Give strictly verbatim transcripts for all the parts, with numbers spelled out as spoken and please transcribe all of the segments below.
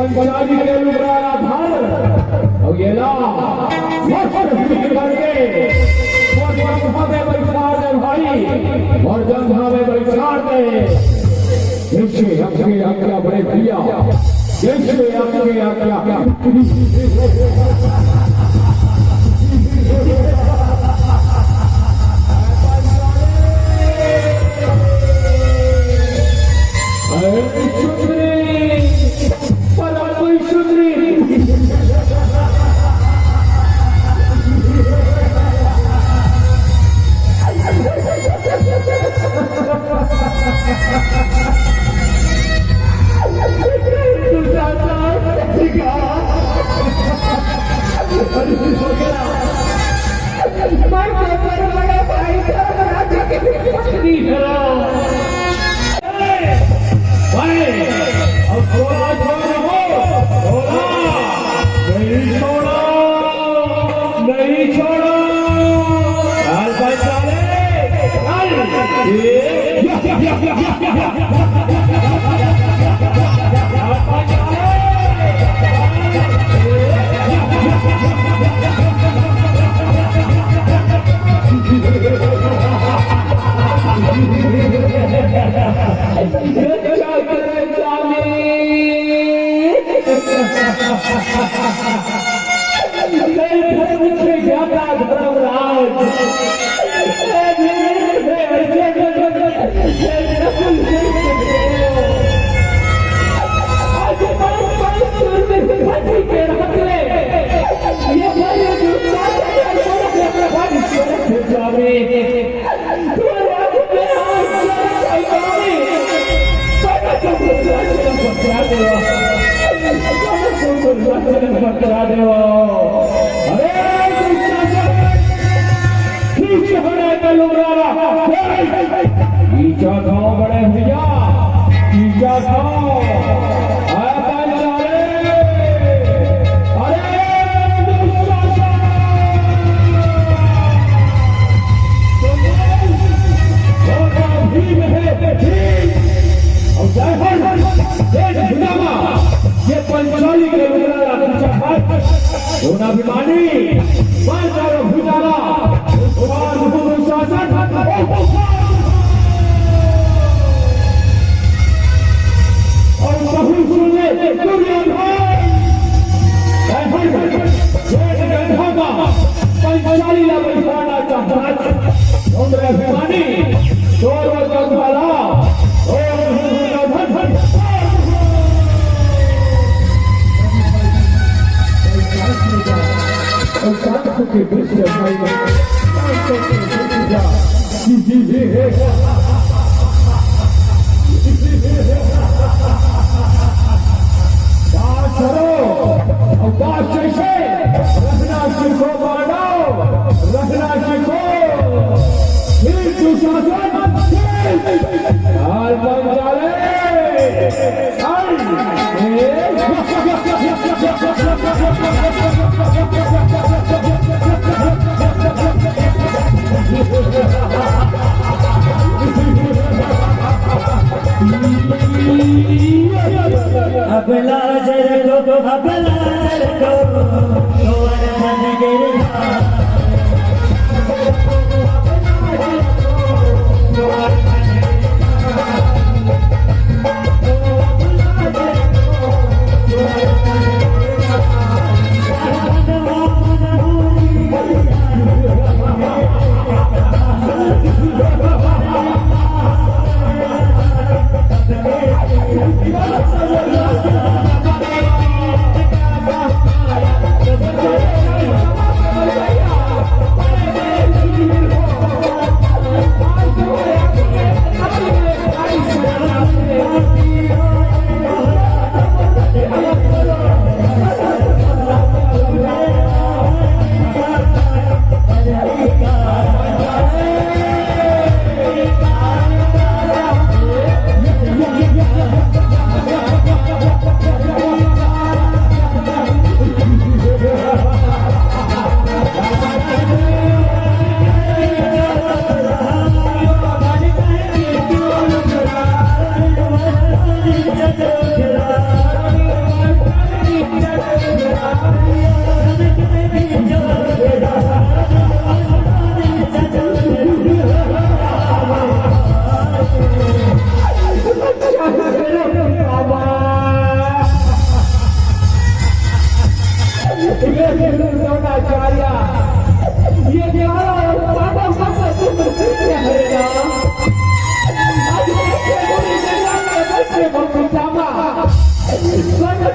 पंचाली के लुगरा ला धर, अउ ये ला, मस्त करके, मोर जंघा में बैठा दे भाई, मोर जंघा में बैठा दे। जैसे आपके आज्ञा बड़े भैया, जैसे आपके आज्ञा। अरे सुंदरी, पर कोई सुंदरी। भाई, अब थोड़ा, थोड़ा, थोड़ा, नहीं छोड़ा, नहीं छोड़ा। चल भाई, चल। चल। ये, या, या, या। अरे, दुशासन! खींच हमारे का लुगरा रहा। खींचा खाओ बड़े भैया, खींचा खाओ। अरे, अरे, दुशासन! भीम है, भीम। और जय हर, जय भुजामा। ये पंचाली के लुगरा ला खींचा खाओ। गुणाभिमानी, बार बार भुजाला, भगवान गुरु शासन, और कहूँ सुन ले, दुर्योधन, भाई, भाई, भाई, ये गंधा मा, पंचाली ला बैठाना चाहता है, गुणाभिमानी, शोर और गंधाला, और गुरु शासन, और शांत होके दृश्य भाई, शांत होके दृश्य। बात करो, और बात जैसे, रहना सीखो मानव, रहना सीखो। फिर दुशासन, फिर लाल पंचाले। अबला जर को, अबला जर को, तो अरहन गिरधा।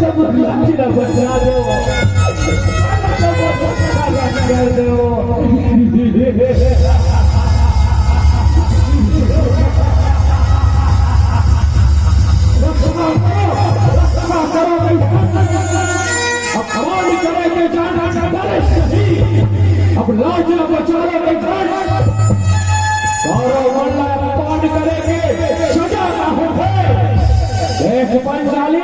लाठी ला बचा दो। कर दो। अपमान करे के जाना डरे नहीं। अब लाज ला बचा लो नहीं। सारा मन ला अपमान करे के सजा ना होथे। देख पंचाली।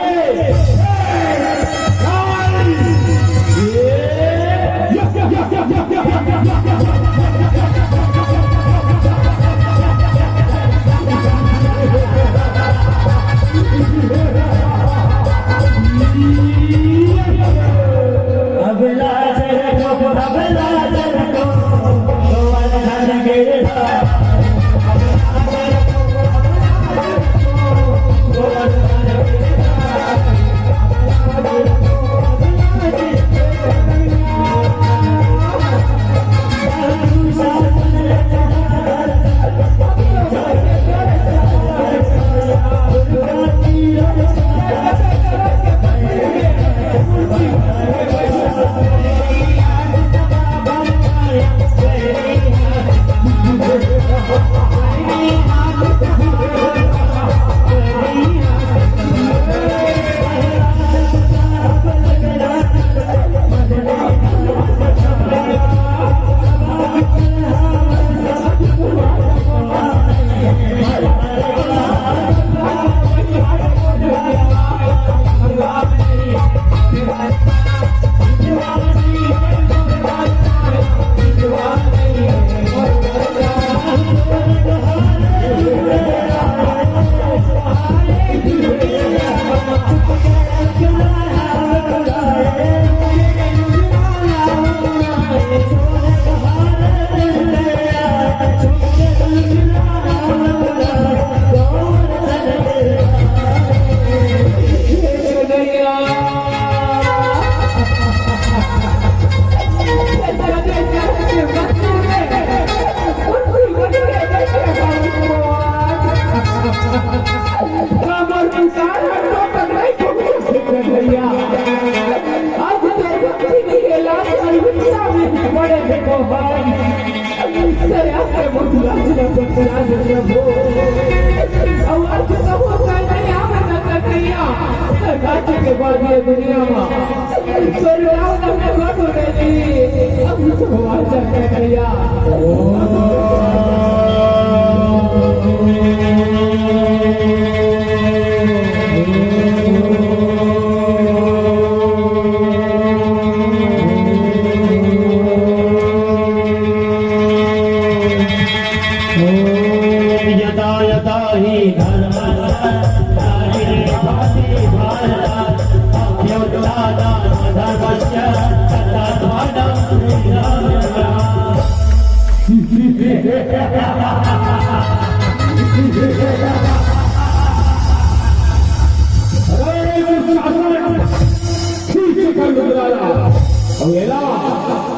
अउ एला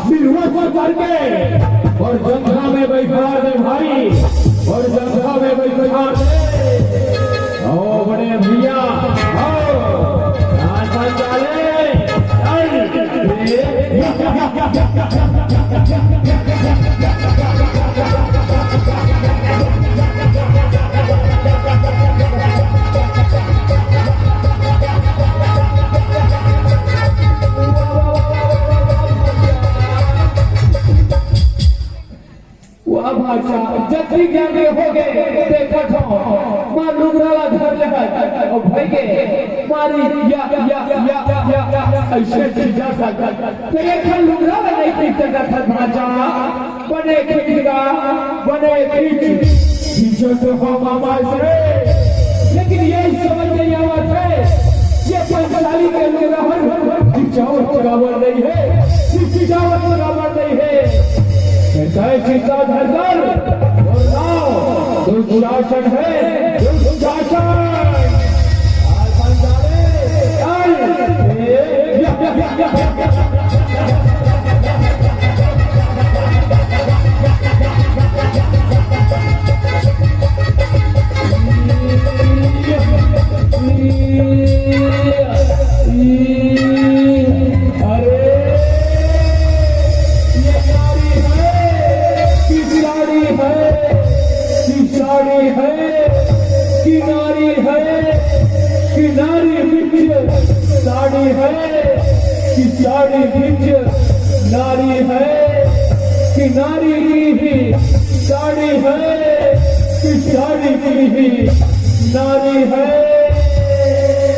निर्वस्त्र करके अउ जंघा में बइठा दे भाई, अउ जंघा में बइठा दे। ओ बड़े भैया, आओ, राजन डाले, चल। वाह भाषा, जति ज्ञानी हो गे, देखत हो, माँ लुगरा ला धर ले है, अउ भई गे, मारी या, या, अइसे चीजा सकत। त एक ठन लुगरा ला नहीं खींच सकत है भाषा, बने खींच गा, बने खींच। खींचो तो हो मामा से, लेकिन ये समझ नहीं आवत है, ये पंचलाली के लुगरा हर, हर, हर खींचावत बराबर नहीं है, खींचावत बराबर नहीं है। ऐसा है खींचा धर कर, और लाओ, दुशासन है, दुशासन। साड़ी है कि नारी है, कि नारी बिच साड़ी है, कि साड़ी बिच नारी है, कि नारी की ही साड़ी है, कि साड़ी की ही नारी है।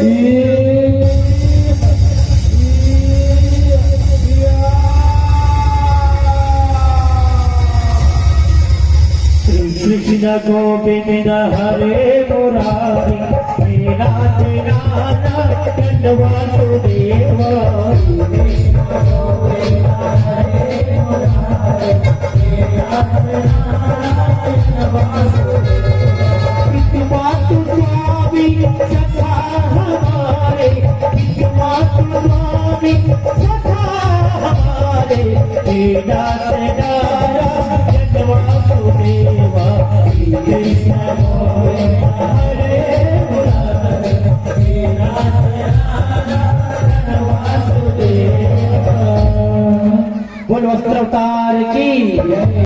ये श्री कृष्ण गोविंद हरे मुरारी, हे नाथ नारायण वासुदेव।